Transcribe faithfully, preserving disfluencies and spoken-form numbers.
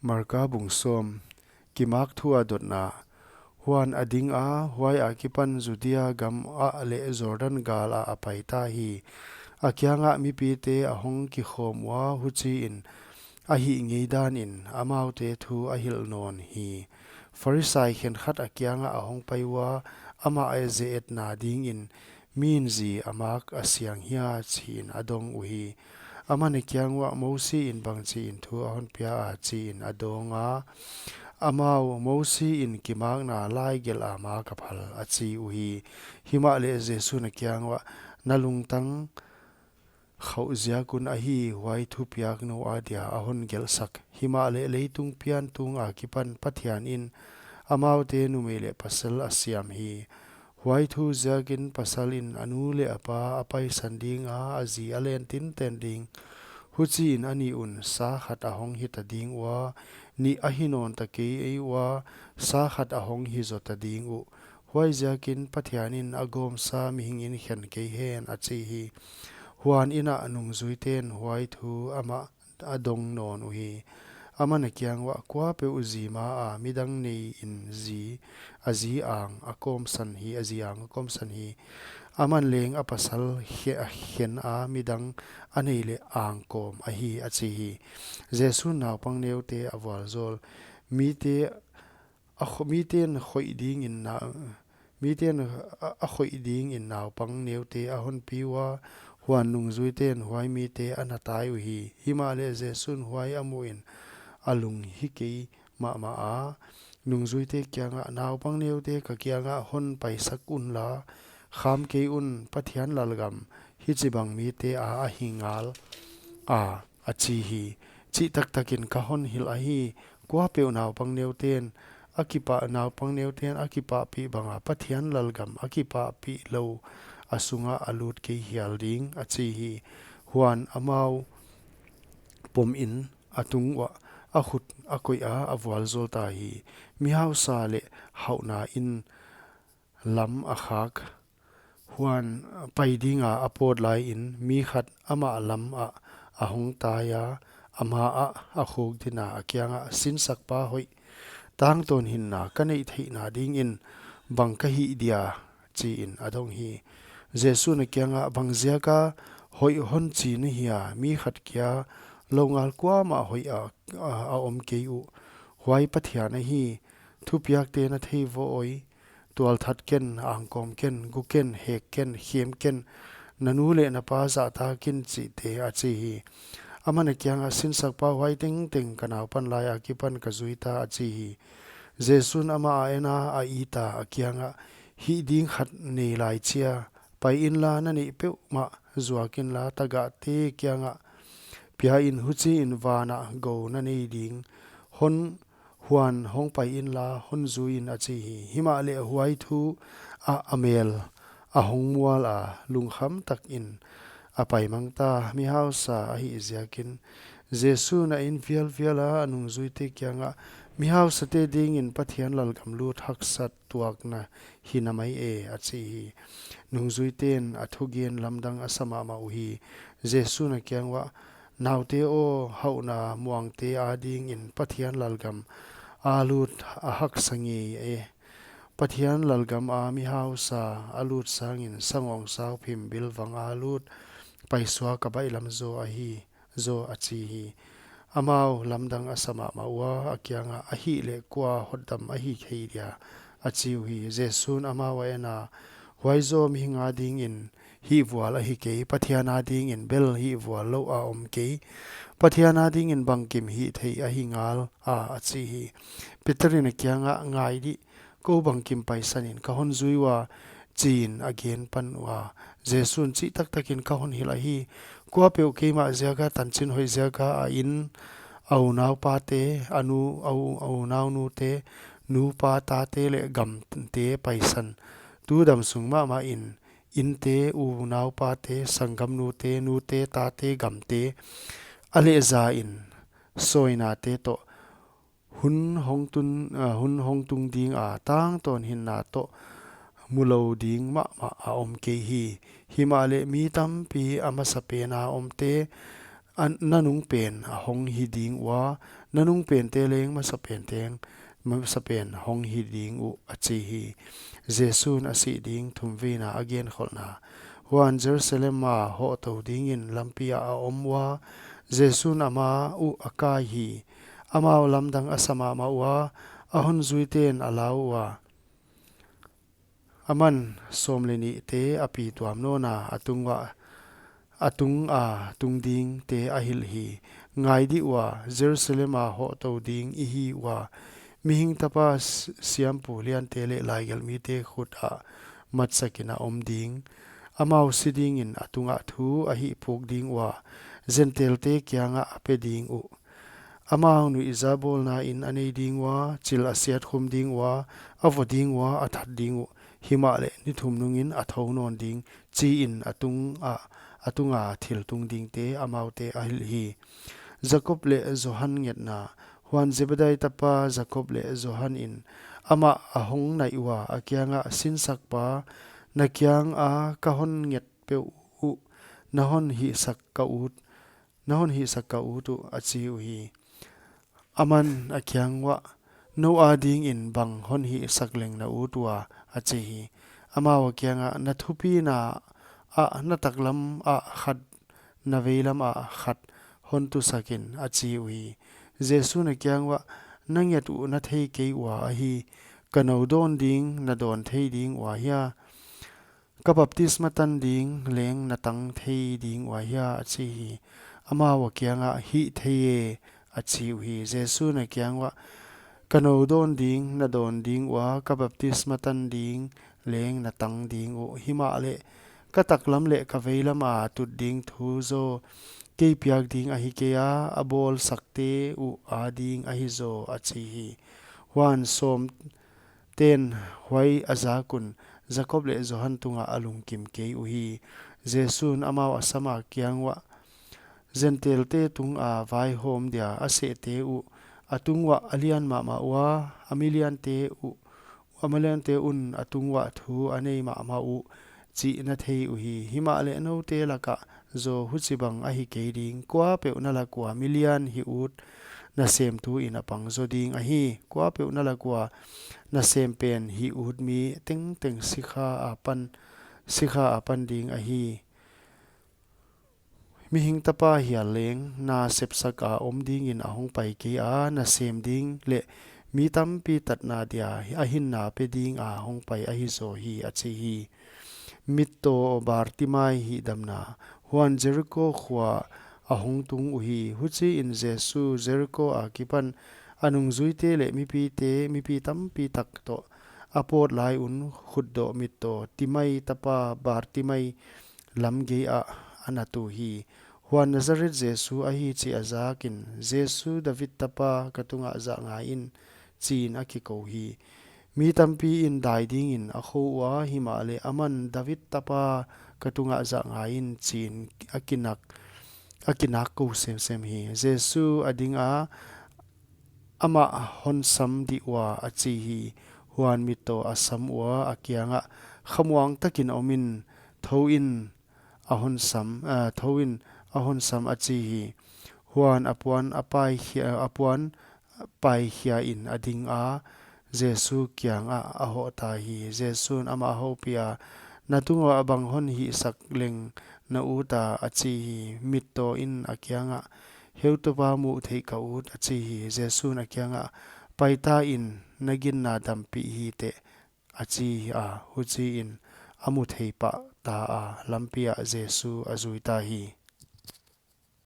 Marka bung sawm. Kimak thu a dotna. Huan a ding a, huai akipan Judea gam ah leh Jordan gal ah a pai ta hi. A kiangah mipite a hong kikhawm ua, huchiin a hih ngei danin amaute thu a hilh nawn hi. Farisai khenkhat a kiangah a hong pai ua, amah a ze-etna dingin, "Mi'n zi a mak a siang hia?" chiin a dong uhi. Aman a kiang uah, "Mosi in bangchiin thu a hon pia a?" chiin a dong a. Amau, "Mosi in kimakna lai gelh a mak a phal," a chi uhi. Himahleh Jesu'n a kiang uah, "Na lungtang khauh ziak un ahi, huai thupiak nou adia a hon gelhsak. Himahleh leitung pian tung akipan Pathian in amaute numei leh pasal a siam hi. Huai thu ziakin pasal in a nu leh a pa a paisan ding a, a zi a len tinten ding. Huchiin a nih un sa khat a hong hita ding ua, nih a hi nawn ta kei ua, sa khat a hong hi zota ding uh. Huaiziakin Pathian in a gawmsa mihing in khen kei hen," a chi hi. Huan inn ah nungzuite'n huai thu amah a dong nawn uhi. Aman a kiang uah, "Kuapeuh zi ma a midang nei in zi, a zi ang a kawmsan hi, a zi ang a kawmsan hi. Aman leng a pasal khe-, a khen a midang a nei leh ang kawm ahi," a chi hi. Jesu'n naupang neute a vualzawl. Mite a kho-, mite'n khoih dingin na-, mite'n a, a khoih dingin naupang neute a hon pi ua, huan nungzuite'n huai mite a na tai uhi. Himahleh Jesu'n huai a muhin a lunghikei mahmah a, nungzuite kiangah, "Naupang neute ka kiangah hon paisak unla, kham kei un, Pathian lalgam hichibang mite a ahi ngal a," a chi hi. "Chihtaktakin ka hon hilh ahi, kuapeuh naupang neute'n a kipa-, naupang neute'n a kipahpih banga Pathian lalgam a kipahpih lou a sungah a lut kei hial ding," a chi hi. Huan amau pomin a tung uah a khut a koih a, a vualzawl ta hi. Mihausa leh hauhna in lam a khak. Huan pai dinga a pawt laiin mi khat amah lam ah a hong tai a, ama ah a khukdin a, a kiangah, "Sinsakpa hoih, tangtawn hinna ka neih theihna dingin bang ka hih dia?" chiin a dong hi. Jesu'n a kiangah, "Bangziaka hoih hon chi na hia? Mi khat kia lou ngal kuamah hoih a, a, a om kei uh. Huai Pathian ahi. Thupiakte na thei vo oi. Tualthat ken, angkawm ken, gu ken, hek ken, khem ken, na nu leh na pa zahtak in," chihte a chi hi. Aman a kiangah, "Sinsakpa, huai tengteng ka naupan lai akipan ka zui ta," a chi hi. Jesu'n amah a en a, a it a, a kiangah, "Hih ding khat nei lai chia. Pai inla, na neih peuhmah zuak inla, tagahte kiangah pia in, huchiin vanah gou na nei ding. Hon, huan hong pai inla, hon zui in," a chi hi. Himahleh huai thu ah a mel a hong mual a, lungkham takin a pai mang ta, mihausa ahih ziakin. Jesu'n a en vialvial a, a nungzuite kiangah, "Mihausate dingin Pathian lalgam lut haksat tuakna hi na mai e," a chi hi. Nungzuite'n a thugen lamdang a sa mahmah uhi. Jesu'n a kiang uah, "Naute aw, hauhna muangte adingin Pathian lalgam a lut a haksa ngei e. Pathian lalgam a mihausa a lut sangin sangawngsau phim bilvang a lut paisuak a baihlam zaw ahi zaw," a chi hi. Amau lamdang a sa mahmah ua, a kiangah, "Ahihleh kua hotdam ahi thei dia?" a chi uhi. Jesu'n amau a en a, "Huai zaw mihing adingin hihvual ahi kei, Pathian adingin bel hihvual lou a om kei. Pathian adingin bangkim hih theih ahi ngal a," a chi hi. Peter in a kiangah, "Ngai dih, kou bangkim paisanin ka hon zui ua," chiin a gen pan ua. Jesu'n, "Chihtaktakin ka hon hilh ahi, kuapeuh keimah ziaka, tanchinhoih ziaka a inn, a unaupate, a nu, a u-, a unaunute, nupa tate leh gamte paisan, tu damsung mahmahin, innte, unaupate, sanggamnute, nute, tate, gamte, a lehzain, sawinate toh, hun hong tun, ah, hun hong tung ding a, tangtawn hinna toh mulou ding mahmah a om kei hi. Himahleh mi tampi a masapen a omte, a nanungpen a hong hi ding ua, na nungpente leng masapen teng, masapen hong hi ding uh, a chi hi. Jesu'n a sih ding thumveina a genkholhna. Huan Jerusalem a hohtou dingin lampi ah a om ua, Jesu'n amau uh a kai hi. Amau lamdang a sa mahmah ua, a hon zuite'n a lau ua. Aman sawm leh nihte a pi tuam nawna a tung ua, a tung a tung dingte a hilh hi. Ngai dih ua, Jerusalem a hohtou ding i hi ua, mihing tapa s-, siampu liante leh laigelhmite khut ah matsakin a om ding. Amau si dingin a tungah thu a hihpuk ding ua, Jentelte kiangah a pe ding uh. Amau nuihzabawlna in a nei ding ua, chil a siatkhum ding ua, a vo ding ua, a that ding uh. Himahleh ni thum nungin a thou nawn ding, chiin a tung a, a tunga thil tung dingte amaute a hilh hi. Jakob leh Johan ngetna. Huan Zebedai tapa Jakob leh Johan in amah a hong naih ua, a kiangah, Sinsakpa, na kianga ka hon nget peuh uh, na hon hihsak ka ut, na hon hihsak ka ut uh, a chi uhi. Aman a kiang uah, Nou adingin bang hon hihsak leng na ut ua, a chi hi. Amau a kiangah, Na thupina ah, na taklam ah khat, na veilam ah khat hon tusak in, a chi uhi. Jesu'n a kiang uah, Na nget uh na thei kei ua ahi, ka nou dawn ding na dawn thei ding ua hia? Ka baptisma tan ding leng na tang thei ding ua hia? a chi hi. Amau a kiangah, Hih thei e, a chi uhi. Jesu'n a kiang uah, Ka nou dawn ding na dawn ding ua, ka baptisma tan ding leng na tang ding uh. Himahleh ka taklam leh ka veilam a tut ding thu zaw kei piak ding ahi kei a, a bawlsakte uh ading ahi zaw, a chi hi. Huan sawm ten huai a zak un, Jakob leh Johan tungah a lungkim kei uhi. Jesu'n amau a sam a kiang uah, Jentelte tunga vaihawm dia a sehte uh, a tung uah a lian mahmah ua, a miliante uh, a miliante un a tung uah thu a nei mahmah uh, chih na thei uhi. Himahleh noute lakah zaw huchibang ahi kei ding. Kuapeuh na lak ua milian hih ut nasemtu in a pang zaw ding ahi. Kuapeuh na lak ua nasem pen hih ut mi tengteng sikha a pan, sikha a pan ding ahi. Mihing Tapa hial leng na sepsak a om dingin a hong pai kei a, nasem ding leh mi tampi tatna dia a hinna pe ding a hong pai ahi zaw hi, a chi hi. Mittaw Bartimai hihdamna. Huan Jeriko khua a hong tung uhi. Huchiin Jesu Jeriko akipan a nungzuite leh mipite, mipi tampi tak toh a pawt lai un, khutdoh mittaw Timai tapa Bartimai lam gei ah a na tu hi. Huan Nazareth Jesu ahi chih a zakin, Jesu, David tapa, ka tungah zah ngai in, chiin a kikou hi. Mi tampi in dai dingin a khou ua, himahleh aman, David tapa, ka tungah zah ngai in, chiin a kinak, a kinak kou semsem hi. Jesu a ding a, Amah hon sam dih ua, a chi hi. Huan mittaw a sam ua, a kiangah, Khamuang takin om in, thou in, a hon sam, ah, thou in, a hon sam, a chi hi. Huan a puan a paikhia, a puan paikhia in a ding a, Jesu kiangah a hoh ta hi. Jesu'n amah a houpiha, Na tung uah bang hon hihsak leng na ut a, a chi hi. Mittaw in a kiangah, Heutupa, muh theih ka ut, a chi hi. Jesu'n a kiangah, Pai ta in, na ginna dampih hiteh, a chi a, huchiin a mu thei pah ta a, lampi ah Jesu a zui ta hi.